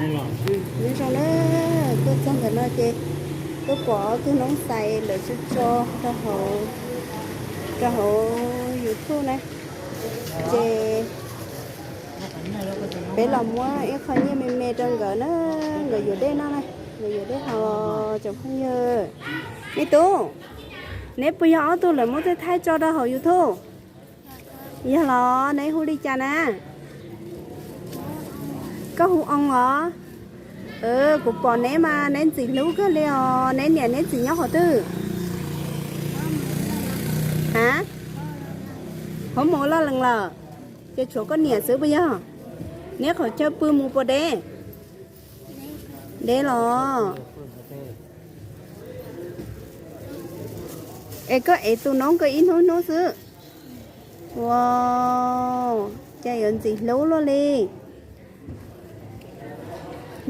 Nyob zoo na, tuaj txog ntawm no ces tuaj pom ob tug noob xais lawv tso tso rau hauv, rau hauv YouTube na, ces peb los muab ib qho nyiaj me me rau nkawd na, nkawd yuav dej noj na, nkawd yuav dej haus tsoom phooj ywg. Me tub, neb puas yog ob tug lawv muab tej thaij tso rau hauv YouTube? Yog los neb hu li cas na? Koj hu Oo os. Kuv pom neb mas neb ntxim hlub kawg li os. Neb niam neb txiv nyob qhov twg? Ha? Huab Mus Loj Lees lawm? Ces tshuav koj niam xwb puas yog? Neb qhov chaw pw mus puas deb? Deb los? Es koj ev tus noob koj ib hnub ib hnub xwb. Ua, cas yuav ntxim hlub luaj li.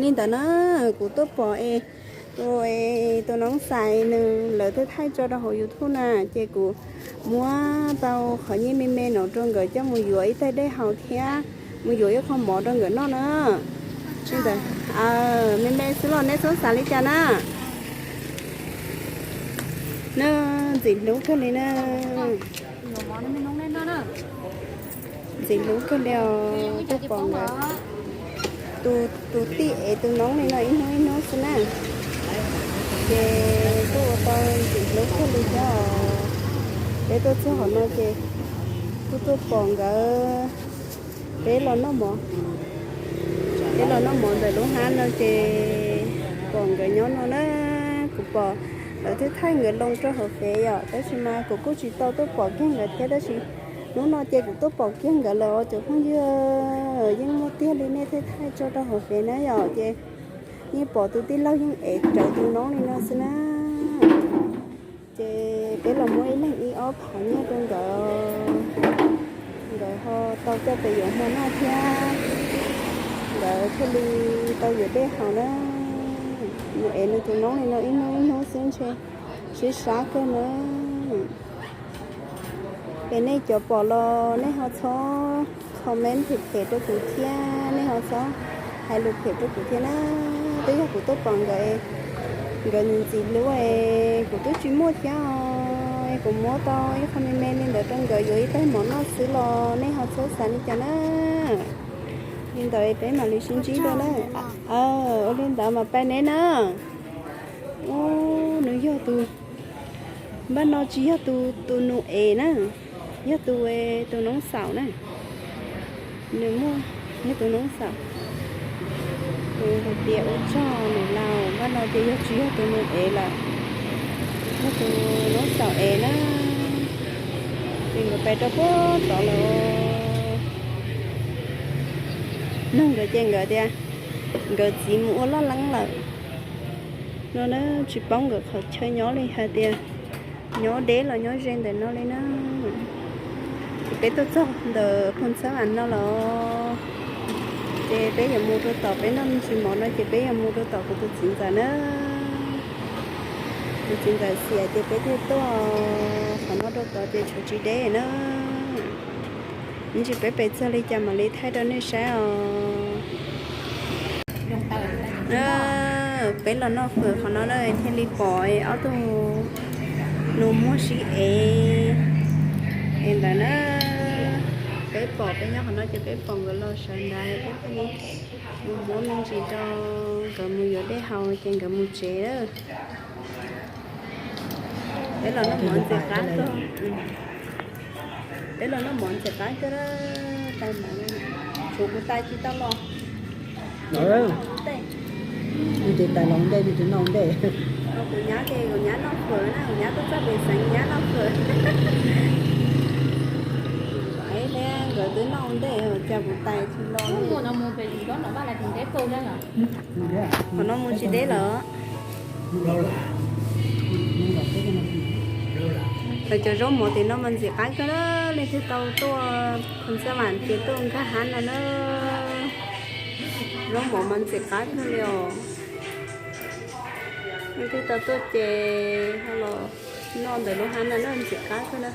Li ntawd na, kuv tuaj pom es tus, tus noob xais nws lawv twb thaij tso rau hauv YouTube na, ces kuv muab tau qhov nyiaj me me no rau nkawd coj mus yuav ib tais dej haus thiab mus yuav ib qho mov rau nkawd noj na. Li ntawd, me me xwb los neb txhob xav li cas na. Nws ntxim hlub kawg li na. Ntxim hlub kawg li os, tuaj pom nkawd. Tus, tus tij ev tus noob li no ib hnub ib hnub xwb na, ces tuaj ua tau ntxim hlub kawg li thiab os. Peb tuaj txog qhov no ces kuj tuaj pom nkawd. Peb los noj mov, peb los noj mov ntawm lub hab no ces pom nkawd nyob no na. Kuv pom lawv twb thaij nkawd loo rau hauv fev yom, tab sis mas kuv kuj tsis tau tuaj pom kiag nkawd thiab, tab sis hnub no ces kuv tuaj pom kiag nkawd lawm os cov phooj ywg. Yeej muaj tiag li nej thiaj thaij tso rau hauv fev na yom, ces yeej pom tus tij laug yeej ev rawv tus noob li no xwb na. Ces peb los muab ib leeg ib ob phav nyiaj rau nkawd, nkawd ho tau coj pem yuav hmo noj thiab, nkawd thiaj li tau yuav dej haus na. Nws ev nws tus noob li no ib hnub ib hnub xwb ntshe sib sab kawg na. Es nej cov pom los nej ho txhob comment phem phem rau kuv thiab, nej ho txhob hais lus phem rau kuv thiab na. Twb yog kuv tuaj pom nkawd, nkawd ntxim hlub es kuv twb tsis muaj thiab os, kuv muab tau ib qho me me li ntawd rau nkawd yuav ib tais mov noj xwb los nej ho txhob xav li cas na. Li ntawd peb mam li sib ntsib dua na. Ua li ntawd mas pab neb na. Ub, nws yog tus, npaj no tsis yog tus, tus nus ev na, yog tus, tus noob xaum na. Nws muaj, yog tus noob xaum. Nws hais tias ua tsaug nws laus, npaj no ces yog tsis yog tus nus ev lawm, yog tus noob xaum ev na. Ces nkawd pais rau puag tod lawm. Nug nkawd ces nkawd tias nkawd txiv mus ua loj leeb lawm no na, tsis paub nkawd qhov chaw nyob li hais tias nyob deb los nyob ze ntawm no li na. Ces peb tuaj txog ntawm Phoos Xab Vam no los, ces peb yuav mus rau tom peb noj me ntsis mov no ces peb yuav mus rau tom kuv tus txiv ntxawm na. Kuv txiv ntxawm xiam ces peb thiaj tuaj qhov no rau tod ces tshuav tsis deb na. Ib ntsis peb pem txog li cas mam li thaij rau nej saib os. Peb los noj fawm qhov no na thiaj li pom ob tug nus muag sib ev es ntawd na. Peb pom peb nyob qhov no ces peb pom nkawd los sawv ntawd peb thiaj li mus muab me ntsis rau nkawd mus yuav dej haus ces nkawd mus tsev. Peb los noj mov ntxim qab kawg. Peb los noj mov ntxim qab kawg, tais mov, tshuav kuv tais tsis tau los. Kuv tais los ntej, kuv nyab ces kuv nyab noj fawm na, kuv nyab tuaj txog pem xeev kuv nyab noj fawm. Nkawd twb noj ntej cas kuv tais tsis los. Qhov no mus tsis deb lawm. Lawv cov zaub mov tim no mas ntxim qab kawg, leej twg tau tuaj Phoos Xab Vam ces tuaj nkag hab no na. Zaub mov mas ntxim qab kawg li os. Leej twg tau tuaj ces ho los noj ntawm lub hab no na, ntxim qab kawg na.